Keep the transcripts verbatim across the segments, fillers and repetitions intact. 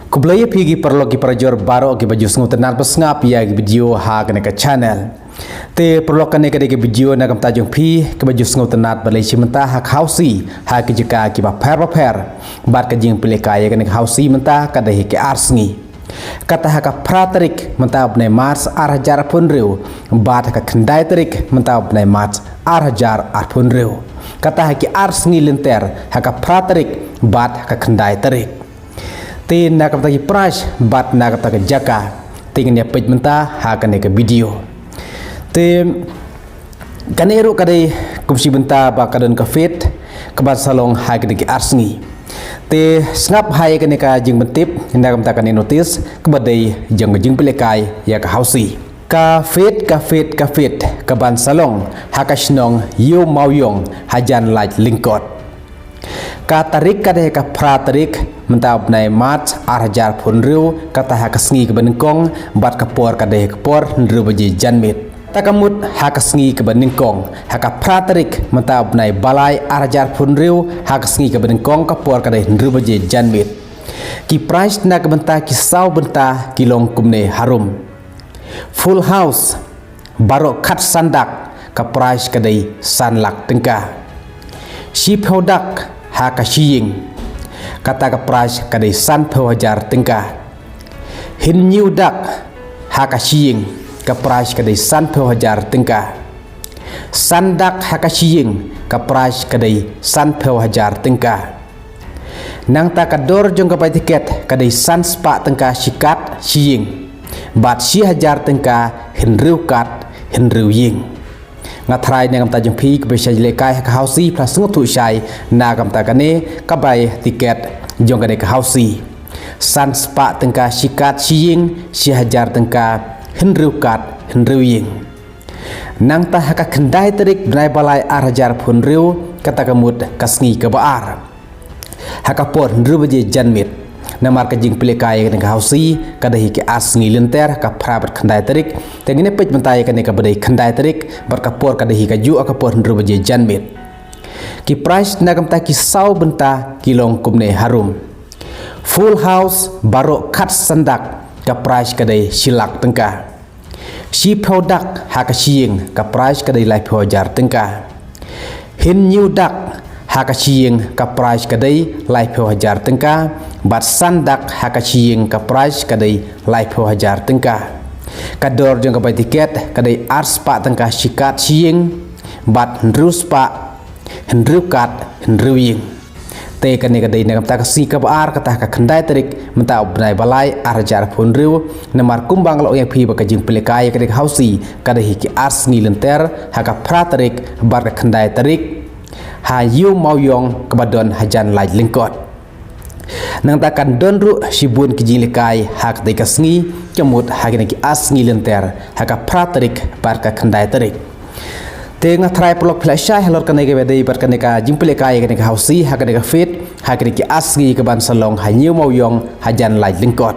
Khublei ïa phi ki paralok ki parajor baroh kiba ju sngewtynnat ba sngap ïa ki video ha kane ka channel. Te paralok, kane ka dei ka video na ka bynta jong phi kiba ju sngewtynnat ba lei shi mynta ha ka housie ha ki jaka kiba pher ba pher. Bad ka jingpynlehkai ïa kane ka housie mynta ka dei ha ki ar sngi. Kata ha ka phra tarik mynta u bnai March ar hajar arphew hynriew, bad ha ka khyndai tarik mynta u bnai March ar hajar arphew hynriew. Kata ha ki ar sngi lynter, ha ka phra tarik bad ha ka khyndai tarik. Te na ka bynta ki prize bad na ka bynta ka jaka, te ngin ïa peit mynta ha kane ka video. Te kane ruh ka dei kum shi bynta ba ka don ka fete kaban sa long ha kine ki ar sngi. Te sngap ha ïa kane ka jingpyntip na ka bynta kane notice kaba dei jong ka jingpynlehkai ïa ka housie. Ka fete, ka fete, ka fete kaban sa long ha ka shnong Ïew Mawïong hajan Lait Lyngkot. Ka tarik ka dei ha ka phra tarik mynta u bnai March ar hajar arphew hynriew, kata ha ka sngi kaba nyngkong, bad ka por ka dei ha ka por hynriew baje janmiet. Ta ka mut ha ka sngi kaba nyngkong, ha ka phra tarik mynta u bnai Balai ar hajar arphew hynriew, ha ka sngi kaba nyngkong ka por ka dei hynriew baje janmiet. Ki prize na ka bynta ki saw bynta ki long kumne harum. Full house, baroh khatsan dak, ka prize ka dei san lak tyngka. Shiphew dak ha ka shi ïing, kata ka prize ka dei sanphew hajar tyngka. Hynñiew dak ha ka shi ïing, ka prize ka dei sanphew hajar tyngka. San dak ha ka shi ïing, ka prize ka dei sanphew hajar tyngka. Nangta ka dor jong ka bai tiket ka dei san spah tyngka shi kat shi ïing, bad shi hajar tyngka hynriew kat hynriew ïing. Nga tharai na ka bynta jong phi kiba shah lehkai ha ka housie, phi la sngewthuh shai na ka bynta kane ka bai tiket jong kane ka housie. San spah tyngka shi kat shi ïing, shi hajar tyngka hynriew kat hynriew ïing. Nangta ha ka khyndai tarik bnai Balai ar hajar arphew hynriew, kata ka mut ka sngi kaba ar, ha ka por hynriew baje janmiet. Namar ka jingpynlehkai ïa kane ka housie ka dei ha ki ar sngi lynter, ha ka phra bad khyndai tarik. Te ngin ïa peit mynta ïa kane kaba dei khyndai tarik, bad ka por ka dei ha kajuh, ha ka por hynriew baje janmiet. Ki prize na ka bynta ki saw bynta ki long kumne harum. Full house, baroh khatsan dak, ka prize ka dei shi lak tyngka. Shiphew dak ha ka shi ïing, ka prize ka dei laiphew hajar tyngka. Hynñiew dak ha ka shi ïing, ka prize ka dei laiphew hajar tyngka. Bad san dak ha ka shi ïing, ka prize ka dei laiphew hajar tyngka. Ka dor jong ka bai tiket ka dei ar spah tyngka shi kat shi ïing, bad hynriew spah hynriew kat hynriew ïing. Te kane ka dei na ka bynta ka sngi kaba ar, kata ha ka khyndai tarik mynta u bnai Balai ar hajar arphew hynriew. Namar kumba nga la ong ïa phi ba ka jingpynlehkai ïa kane ka housie ka dei ha ki ar sngi lynter, ha ka phra tarik bad ka khyndai tarik, ha Ïew Mawïong kaba don hajan Lait Lyngkot. Nangta kan don ruh shibun ki jinglehkai ha katei ka sngi, ka mut ha kine ki ar sngi lynter, ha ka phra tarik bad ka khyndai tarik. Te nga tharai paralok phi la shai halor kane kaba dei bad kane ka jingpynlehkai ïa kane ka housie ha kane ka fete, ha kine ki ar sngi kaban sa long ha Ïew Mawïong hajan Lait Lyngkot.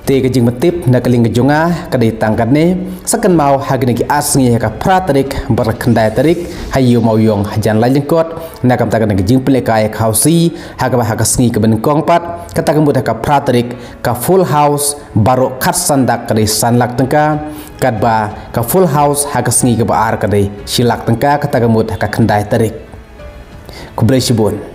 Te ka jingpyntip na ka liang ka jong nga ka dei tang katne, sa kynmaw ha kine ki ar sngi, ha ka phra tarik bad ka khyndai tarik, ha Ïew Mawïong hajan Lait Lyngkot, na ka bynta kane ka jingpynlehkai ïa ka housie, ha kaba ha ka sngi kaba nyngkong pat, kata ka mut ha ka phra tarik, ka full house baroh khatsan dak ka dei san lak tyngka, katba ka full house ha ka sngi kaba ar ka dei shi lak tyngka, kata ka mut ha ka khyndai tarik. Khublei shibun.